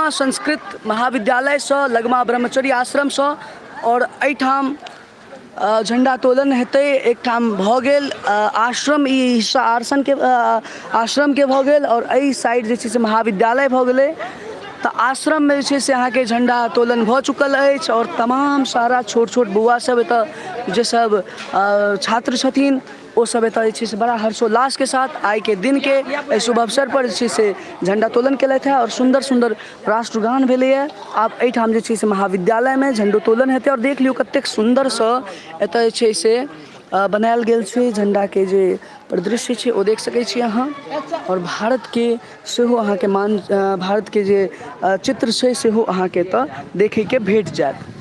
लगमा संस्कृत महाविद्यालयसँ, लगमा ब्रह्मचर्य आश्रमसँ। आओर एहिठाम झण्डा तोलन हेतै। एकठाम भऽ गेल आश्रम, ई हिस्सा आश्रमके आश्रमके भऽ गेल आओर एहि साइड जे छै से महाविद्यालय भऽ गेलै। तऽ आश्रममे जे छै से अहाँके झण्डा तोलन भऽ चुकल अछि आओर तमाम सारा छोट छोट बौआ सब एतऽ जे सब छात्र छथिन, ओ सब एतऽ जे छै से बड़ा हर्षोल्लासके साथ आइके दिनके एहि शुभ अवसरपर जे छै से झण्डा तोलन केलथि हँ आओर सुन्दर सुन्दर राष्ट्रगान भेलैए। आब एहिठाम जे छै से महाविद्यालयमे झण्डोत्तोलन हेतै। आओर देख लियौ कतेक सुन्दरसँ एतऽ जे छै से बनायल गेल छै। झण्डाके जे परिदृश्य छै ओ देख सकै छी अहाँ आओर भारतके सेहो अहाँके मान भारतके जे चित्र छै सेहो अहाँके एतऽ देखैके भेट जायत।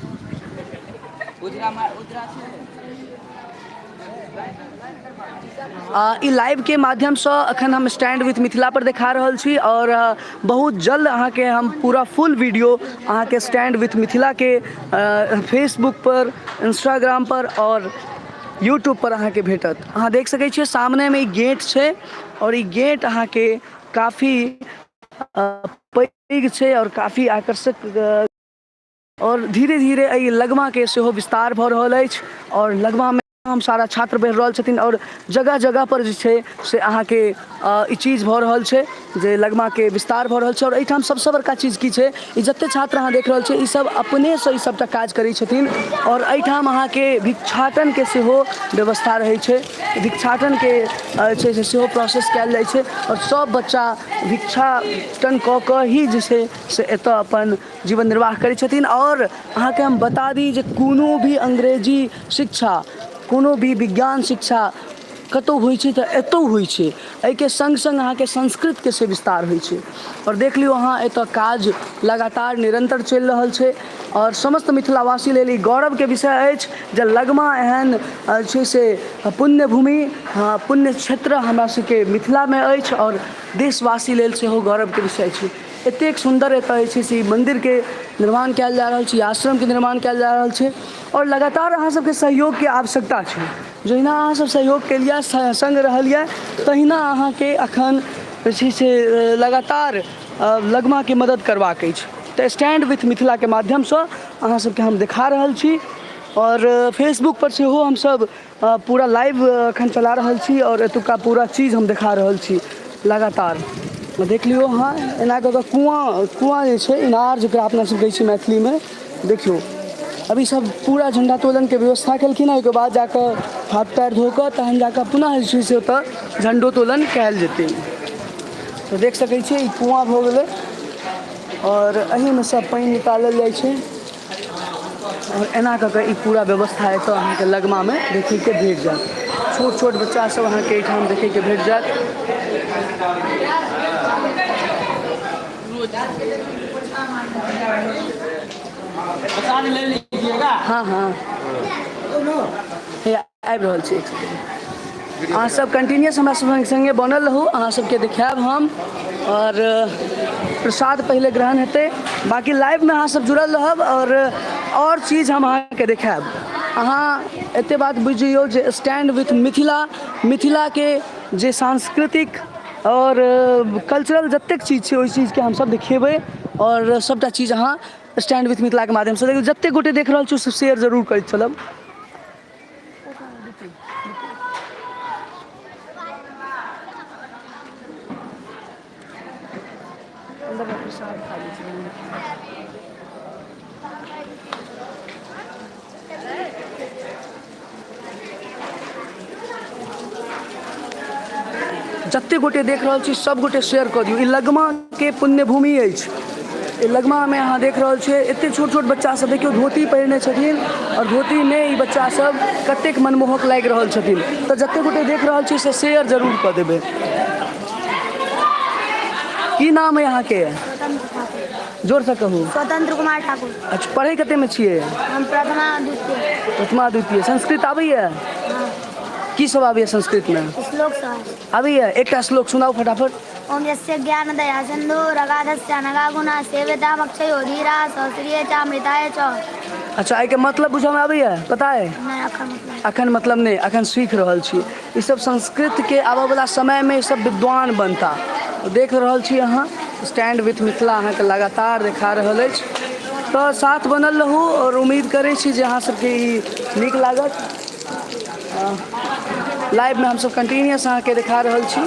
ई लाइवके माध्यमसँ अखन हम स्टैंड विथ मिथिला पर देखा रहल छी आओर बहुत जल्द अहाँके हम पूरा फुल वीडियो अहाँके स्टैंड विथ मिथिलाके फेसबुक पर, इंस्टाग्राम पर आओर यूट्यूब पर अहाँके भेटत। अहाँ देख सकै छियै, सामनेमे ई गेट छै आओर ई गेट अहाँके काफी पैघ छै आओर काफी आकर्षक। आओर धीरे धीरे एहि लगमाके सेहो विस्तार भऽ रहल अछि आओर लगमामे हम सारा छात्र बढ़ि रहल छथिन आओर जगह जगहपर जे छै से अहाँके ई चीज भऽ रहल छै जे लगमाके विस्तार भऽ रहल छै। आओर एहिठाम सबसँ बड़का चीज की छै, ई जते छात्र अहाँ देख रहल छियै, ई सब अपनेसँ ई सबटा काज करै छथिन। आओर एहिठाम अहाँके भिक्षाटनके सेहो व्यवस्था रहै छै। भिक्षाटनके जे छै से सेहो प्रोसेस कयल जाइ छै आओर सब बच्चा भिक्षाटन कऽ कऽ ही जे छै से एतऽ अपन जीवन निर्वाह करै छथिन। आओर अहाँके हम बता दी जे कोनो भी अंग्रेजी शिक्षा, कोनो भी विज्ञान शिक्षा कतहु होइ छै तऽ एतहु होइ छै। एहिके सङ्ग सङ्ग अहाँके संस्कृतके से विस्तार होइ छै। आओर देख लियौ अहाँ, एतऽ काज लगातार निरन्तर चलि रहल छै आओर समस्त मिथिलावासी लेल ई गौरवके विषय अछि जे लगमा एहन छै से पुण्य भूमि, पुण्य क्षेत्र हमरा सबके मिथिलामे अछि आओर देशवासी लेल सेहो गौरवके विषय छै। एतेक सुन्दर एतऽ जे छै से ई मन्दिरके निर्माण कयल जा रहल छै, आश्रमके निर्माण कयल जा रहल छै आओर लगातार अहाँ सबके सहयोगके आवश्यकता छै। जहिना अहाँ सब सहयोग केलियै, सङ्ग रहलियै, तहिना अहाँके अखन जे छै से लगातार लगमाके मदद करबाक अछि। तऽ स्टैंड विथ मिथिलाके माध्यमसँ अहाँ सबके हम देखा रहल छी आओर फेसबुकपर सेहो हमसब पूरा लाइव एखन चला रहल छी आओर एतुका पूरा चीज हम देखा रहल छी लगातार। देख लियौ अहाँ, एना कऽ कऽ कुआँ, कुआँ जे छै, इनार जकरा अपना सब कहै छियै मैथिलीमे। देखियौ, अभी सब पूरा झण्डा तोलनके व्यवस्था केलखिन हँ। ओहिके बाद जाकऽ हाथ पैर धो कऽ तहन जाकऽ पुनः जे छै से ओतऽ झण्डोत्तोलन कयल जेतै। तऽ देख सकै छियै, ई कुआँ भऽ गेलै आओर एहिमे सब पानि निकालल जाइ छै आओर एना कऽ कऽ ई पूरा व्यवस्था एतऽ अहाँके लगमामे देखैके भेट जायत। छोट छोट बच्चा सब अहाँके एहिठाम देखैके भेट जायत। हँ हँ, आबि रहल छी, एक सेकेंड। अहाँ सब कंटिन्यूस हमरा सब संगे बनल रहू, अहाँ सबके देखायब हम। आओर प्रसाद पहिले ग्रहण हेतै, बाँकी लाइवमे अहाँ सब जुड़ल रहब आओर चीज हम अहाँके देखायब। अहाँ एते बात बुझि जइयौ जे स्टैंड विथ मिथिला, मिथिलाके जे सांस्कृतिक आओर कल्चरल जतेक चीज छै, ओहि चीजके हमसब देखेबै आओर सबटा चीज अहाँ स्टैंड विथ मिथिलाके माध्यमसँ देखियौ। जतेक गोटे देख रहल छी, ओ सब शेयर जरूर करैत चलब। प्रसाद खा लै छी। जतेक गोटे देख रहल छी, सब गोटे शेयर कऽ दियौ। ई लगमाके पुण्यभूमि अछि। ई लगमामे अहाँ देख रहल छियै, एतेक छोट छोट बच्चा सब देखियौ, धोती पहिरने छथिन आओर धोतीमे ई बच्चा सब कतेक मनमोहक लागि रहल छथिन। तऽ जतेक गोटे देख रहल छी से शेयर जरूर कऽ देबै। की नाम अइ अहाँके? जोरसँ कहू। स्वतंत्र कुमार ठाकुर। अच्छा, पढ़ै कतेमे छियै? हम प्रथमा द्वितीय। प्रथमा द्वितीय। संस्कृत आबैए? हँ। की सब आबैए संस्कृतमे? श्लोक सब आबैए। एकटा श्लोक सुनाउ फटाफट। ओम यस्य ज्ञान दया सिन्धु रगाधस्य अनगा गुणा सेविताम अक्षयो धीरा सहस्रीय चामृताय च। अच्छा, एहिके मतलब बुझऽमे आबैए? पता है? नहि, अखन मतलब। अखन मतलब नहि, अखन सीख रहल छी। ई सब संस्कृतके आबऽवला समयमे ई सब विद्वान बनता। देख रहल छी अहाँ। स्टैंड विथ मिथिला अहाँके लगातार देखा रहल अछि। तऽ साथ बनल रहू आओर उम्मीद करै छी जे अहाँ सबके ई नीक लागत। लाइवमे हमसब कंटिन्यूअस अहाँके देखा रहल छी।